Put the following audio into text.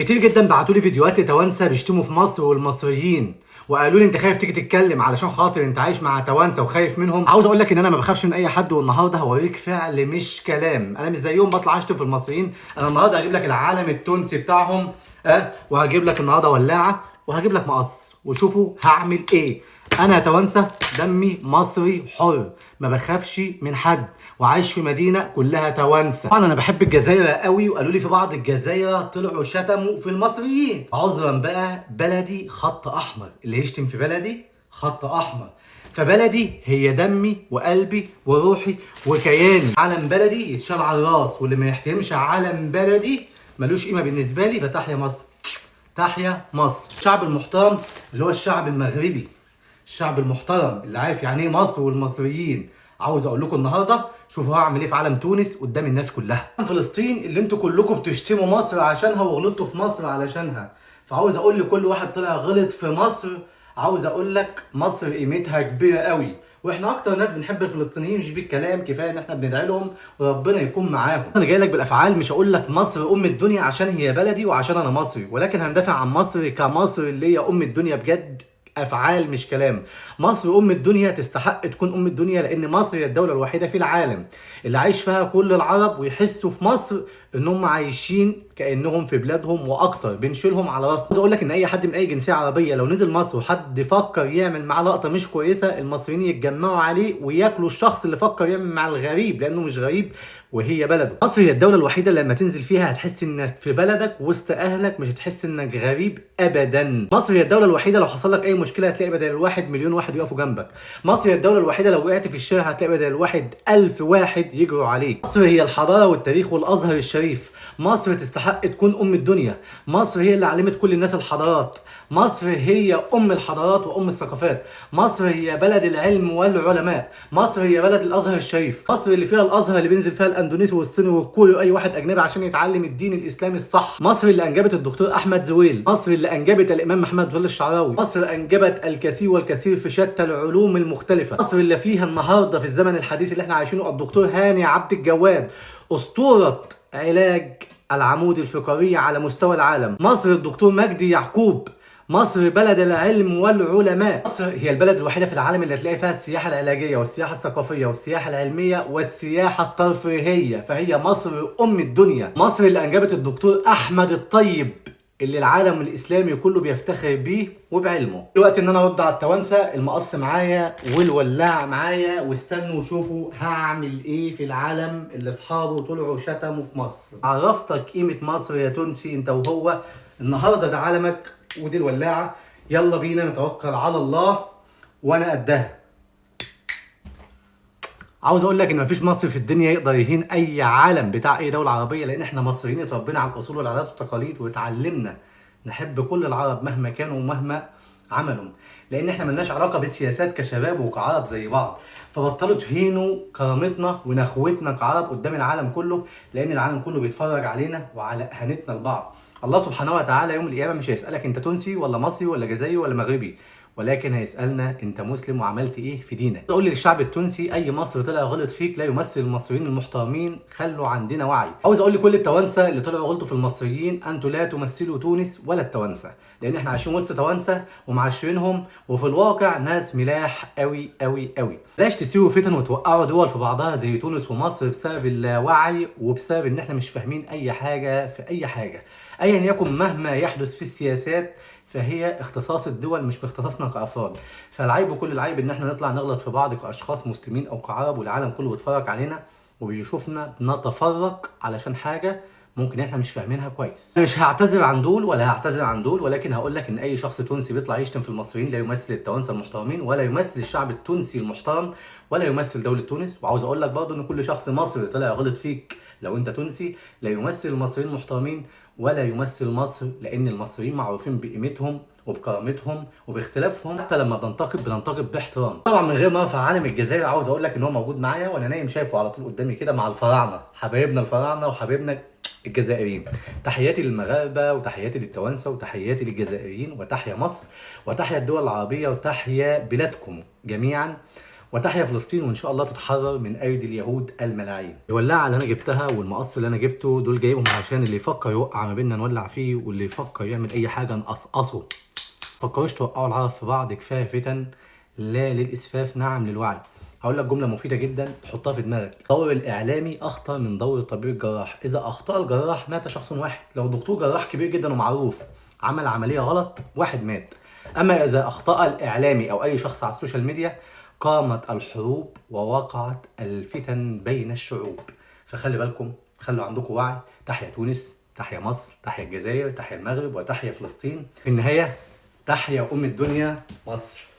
كتير جدا بعتوا لي فيديوهات لتوانسه بيشتموا في مصر والمصريين، وقالوا لي انت خايف تيجي تتكلم علشان خاطر انت عايش مع توانسة وخايف منهم. عاوز اقول لك ان انا ما بخافش من اي حد، والنهارده هوريك فعل مش كلام. انا مش زيهم بطلع اشتم في المصريين. انا النهارده هجيب لك العالم التونسي بتاعهم، وهجيب لك النهارده ولاعه وهجيب لك مقص، وشوفوا هعمل ايه. انا توانسة دمي مصري حر، ما بخافش من حد، وعايش في مدينة كلها توانسة. طبعا انا بحب الجزائر قوي، وقالوا لي في بعض الجزائر طلعوا شتموا في المصريين. عذرا بقى، بلدي خط احمر، اللي يشتم في بلدي خط احمر. فبلدي هي دمي وقلبي وروحي وكياني. علم بلدي يتشال على الراس، واللي ما يحترمش علم بلدي ملوش قيمة بالنسبة لي. فتحيا مصر، تحيا مصر. الشعب المحترم اللي هو الشعب المغربي، الشعب المحترم اللي عارف يعني ايه مصر والمصريين. عاوز اقول لكم النهارده شوفوا هعمل ايه في علم تونس قدام الناس كلها. فلسطين اللي انتوا كلكم بتشتموا مصر عشانها وغلطتوا في مصر علشانها، فعاوز اقول لكل واحد طلع غلط في مصر، عاوز اقول لك مصر قيمتها كبيرة قوي، واحنا اكتر ناس بنحب الفلسطينيين، مش بالكلام، كفاية ان احنا بندعي لهم وربنا يكون معاهم. انا جاي لك بالافعال، مش هقول لك مصر ام الدنيا عشان هي بلدي وعشان انا مصري، ولكن هندافع عن مصر كمصر اللي هي ام الدنيا بجد، افعال مش كلام. مصر ام الدنيا، تستحق تكون ام الدنيا، لان مصر هي الدولة الوحيدة في العالم اللي عايش فيها كل العرب ويحسوا في مصر ان هم عايشين كانهم في بلادهم واكتر، بنشيلهم على راسنا. عايز اقول لك ان اي حد من اي جنسية عربية لو نزل مصر وحد فكر يعمل معاه لقطة مش كويسة، المصريين يتجمعوا عليه وياكلوا الشخص اللي فكر يعمل مع الغريب، لانه مش غريب وهي بلده. مصر هي الدولة الوحيدة اللي لما تنزل فيها هتحس انك في بلدك وسط اهلك، مش هتحس انك غريب ابدا. مصر هي الدولة الوحيدة لو حصل لك اي مشكلة هتلاقي بدل الواحد مليون واحد يقفوا جنبك. مصر هي الدولة الوحيدة لو وقعت في الشارع هتلاقي بدل الواحد 1000 واحد يجروا عليك. مصر هي الحضارة والتاريخ والازهر الشريف. مصر تستحق تكون ام الدنيا. مصر هي اللي علمت كل الناس الحضارات. مصر هي ام الحضارات وام الثقافات. مصر هي بلد العلم والعلماء. مصر هي بلد الازهر الشريف. مصر اللي فيها الازهر اللي بينزل فيها الاندونيسي والصيني والكوري واي واحد اجنبي عشان يتعلم الدين الاسلامي الصح. مصر اللي انجبت الدكتور احمد زويل. مصر اللي انجبت الامام محمد فضل الشعراوي. مصر انجبت الكثير والكثير في شتى العلوم المختلفة. مصر اللي فيها النهارده في الزمن الحديث اللي احنا عايشينه الدكتور هاني عبد الجواد، اسطورة علاج العمود الفقري على مستوى العالم. مصر الدكتور مجدي يعقوب. مصر بلد العلم والعلماء. مصر هي البلد الوحيدة في العالم اللي هتلاقي فيها السياحة العلاجية والسياحة الثقافية والسياحة العلمية والسياحة الترفيهية، فهي مصر أم الدنيا. مصر اللي أنجبت الدكتور أحمد الطيب اللي العالم الإسلامي كله بيفتخر بيه وبعلمه. دلوقتي إن أنا أرد على التوانسة، المقص معايا والولاعة معايا، واستنوا وشوفوا هعمل إيه في العالم اللي أصحابه طلعوا شتموا في مصر. عرفتك قيمة مصر يا تونسي أنت وهو. النهارده ده علمك ودي الولاعة، يلا بينا نتوكل على الله وأنا قدها. عاوز اقول لك ان مفيش مصري في الدنيا يقدر يهين اي عالم بتاع اي دولة عربية، لان احنا مصريين اتربينا على الاصول والعادات والتقاليد، واتعلمنا نحب كل العرب مهما كانوا ومهما عملوا، لان احنا ملناش علاقة بالسياسات كشباب وكعرب زي بعض. فبطلوا تهينوا كرامتنا ونخوتنا كعرب قدام العالم كله، لان العالم كله بيتفرج علينا وعلى اهانتنا لبعض. الله سبحانه وتعالى يوم القيامة مش هيسالك انت تونسي ولا مصري ولا جزائري ولا مغربي، ولكن هيسألنا انت مسلم وعملت ايه في دينك. اقول للشعب التونسي اي مصري طلع غلط فيك لا يمثل المصريين المحترمين، خلوا عندنا وعي. عاوز اقول لكل التوانسة اللي طلعوا غلطوا في المصريين، انتوا لا تمثلوا تونس ولا التوانسة، لان احنا عايشين وسط توانسة ومعاشرينهم، وفي الواقع ناس ملاح قوي قوي قوي. بلاش تسيبوا فتن وتوقعوا دول في بعضها زي تونس ومصر بسبب اللاوعي وبسبب ان احنا مش فاهمين اي حاجة في اي حاجة. ايا يكن مهما يحدث في السياسات فهي اختصاص الدول مش باختصاصنا كافراد. فالعيب وكل العيب ان احنا نطلع نغلط في بعض كاشخاص مسلمين او كعرب، والعالم كله بيتفرج علينا وبيشوفنا نتفرق علشان حاجة ممكن احنا مش فاهمينها كويس. انا مش هعتذر عن دول ولا هعتذر عن دول، ولكن هقول لك ان اي شخص تونسي بيطلع يشتم في المصريين لا يمثل التوانسة المحترمين، ولا يمثل الشعب التونسي المحترم، ولا يمثل دولة تونس. وعاوز اقول لك برضه ان كل شخص مصري طلع غلط فيك لو انت تونسي لا يمثل المصريين المحترمين ولا يمثل مصر، لان المصريين معروفين بقيمتهم وبكرامتهم وباختلافهم، حتى لما بننتقد بننتقد باحترام. طبعا من غير ما ارفع علم الجزائر، عاوز اقول لك ان هو موجود معايا وانا نايم شايفه على طول قدامي كده مع الفراعنة، حبايبنا الفراعنة وحبايبنا الجزائريين. تحياتي للمغاربة وتحياتي للتوانسه وتحياتي للجزائريين، وتحيا مصر وتحيا الدول العربية وتحيا بلادكم جميعا. وتحيا فلسطين، وان شاء الله تتحرر من ايدي اليهود الملاعين. الولاعه اللي انا جبتها والمقص اللي انا جبته دول جايبهم عشان اللي يفكر يوقع ما بيننا نولع فيه، واللي يفكر يعمل اي حاجة نقصقصه. فكروش توقعوا العرب في بعض، كفاية فتن. لا للاسفاف، نعم للوعي. هقول لك جملة مفيدة جدا تحطها في دماغك: دور الاعلامي اخطر من دور الطبيب الجراح. اذا اخطا الجراح مات شخص واحد. لو دكتور جراح كبير جدا ومعروف عمل عملية غلط، واحد مات. اما اذا اخطا الاعلامي او اي شخص على ال social media، قامت الحروب ووقعت الفتن بين الشعوب. فخلي بالكم، خلوا عندكم وعي. تحيا تونس، تحيا مصر، تحيا الجزائر، تحيا المغرب، وتحيا فلسطين. في النهاية تحيا ام الدنيا مصر.